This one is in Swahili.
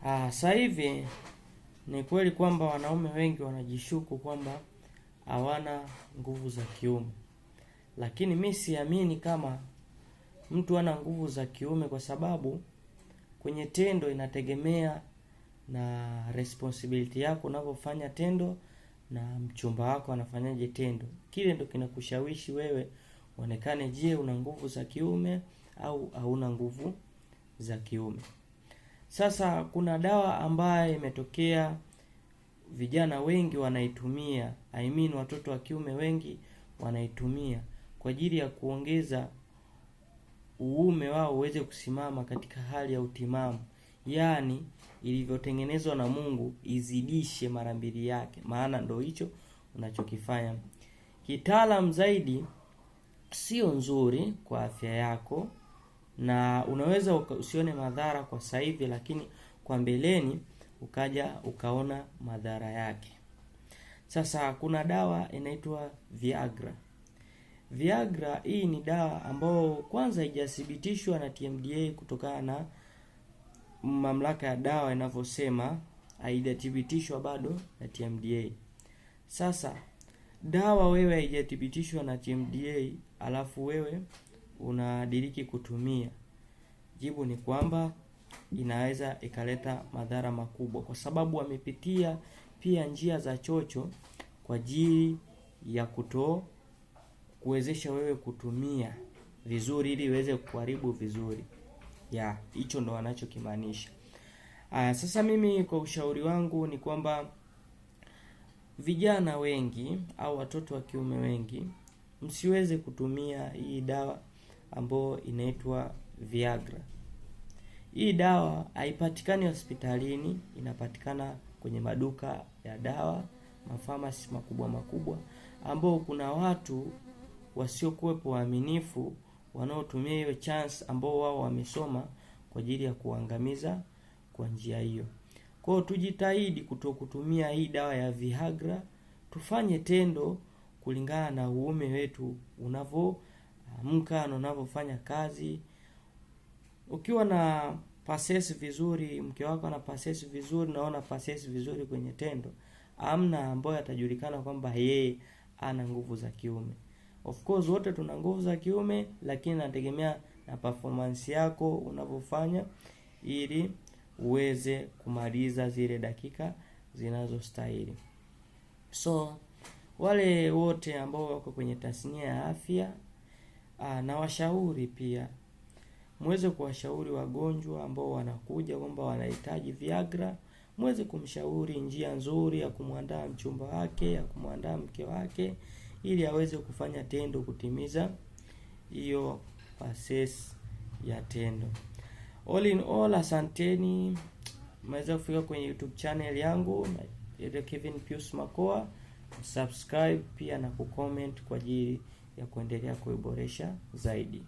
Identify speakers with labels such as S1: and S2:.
S1: Sasa hivi ni kweli kwamba wanaume wengi wanajishuku kwamba hawana nguvu za kiume, lakini mi siamini kama mtu ana nguvu za kiume, kwa sababu kwenye tendo inategemea na responsibility yako unavyofanya tendo na mchumba wako anafanyaje tendo. Kile ndo kinakushawishi wewe uonekane, je, una nguvu za kiume au hauna nguvu za kiume. Sasa kuna dawa ambayo imetokea, vijana wengi wanaitumia, I mean watoto wa kiume wengi wanaitumia kwa ajili ya kuongeza uume wao uweze kusimama katika hali ya utimamu, yaani ilivyotengenezwa na Mungu izidishe mara mbili yake, maana ndo hicho unachokifanya. Kitaalam zaidi, sio nzuri kwa afya yako, na unaweza usione madhara kwa sasa hivi, lakini kwa mbeleni ukaja ukaona madhara yake. Sasa kuna dawa inaitwa Viagra. Viagra hii ni dawa ambayo kwanza haijathibitishwa na TMDA kutokana na mamlaka ya dawa inavyosema, haijathibitishwa bado na TMDA. Sasa dawa wewe haijathibitishwa na TMDA, alafu wewe unadiriki kutumia, jibu ni kwamba inaweza ikaleta madhara makubwa, kwa sababu wamepitia pia njia za chocho kwa ajili ya kuto kuwezesha wewe kutumia vizuri ili iweze kuharibu vizuri. Ya, hicho ndo wanachokimaanisha. Sasa mimi kwa ushauri wangu ni kwamba vijana wengi au watoto wa kiume wengi msiweze kutumia hii dawa ambayo inaitwa Viagra. Hii dawa haipatikani hospitalini, inapatikana kwenye maduka ya dawa, mafamasi makubwa makubwa, ambao kuna watu wasiokuwepo waaminifu wanaotumia hiyo chance ambao wao wamesoma kwa ajili ya kuangamiza kwa njia hiyo. Kwa hiyo tujitahidi kutokutumia hii dawa ya Viagra, tufanye tendo kulingana na uume wetu unavyoamka na unavyofanya kazi. Ukiwa na pasesi vizuri, mke wako ana pasesi vizuri, naona pasesi vizuri kwenye tendo, amna ambayo atajulikana kwamba yeye ana nguvu za kiume. Of course wote tuna nguvu za kiume, lakini nategemea na performance yako unavyofanya ili uweze kumaliza zile dakika zinazostahili. So wale wote ambao wako kwenye tasnia ya afya, na washauri pia muweze kuwashauri wagonjwa ambao wanakuja kwamba wanahitaji Viagra, muweze kumshauri njia nzuri ya kumwandaa mchumba wake, ya kumwandaa mke wake ili aweze kufanya tendo, kutimiza hiyo process ya tendo. All in all, asanteni. Mmeweza kufika kwenye YouTube channel yangu na Kevin Pius Makoha, subscribe pia na kucomment kwa ajili ya kuendelea kuiboresha zaidi.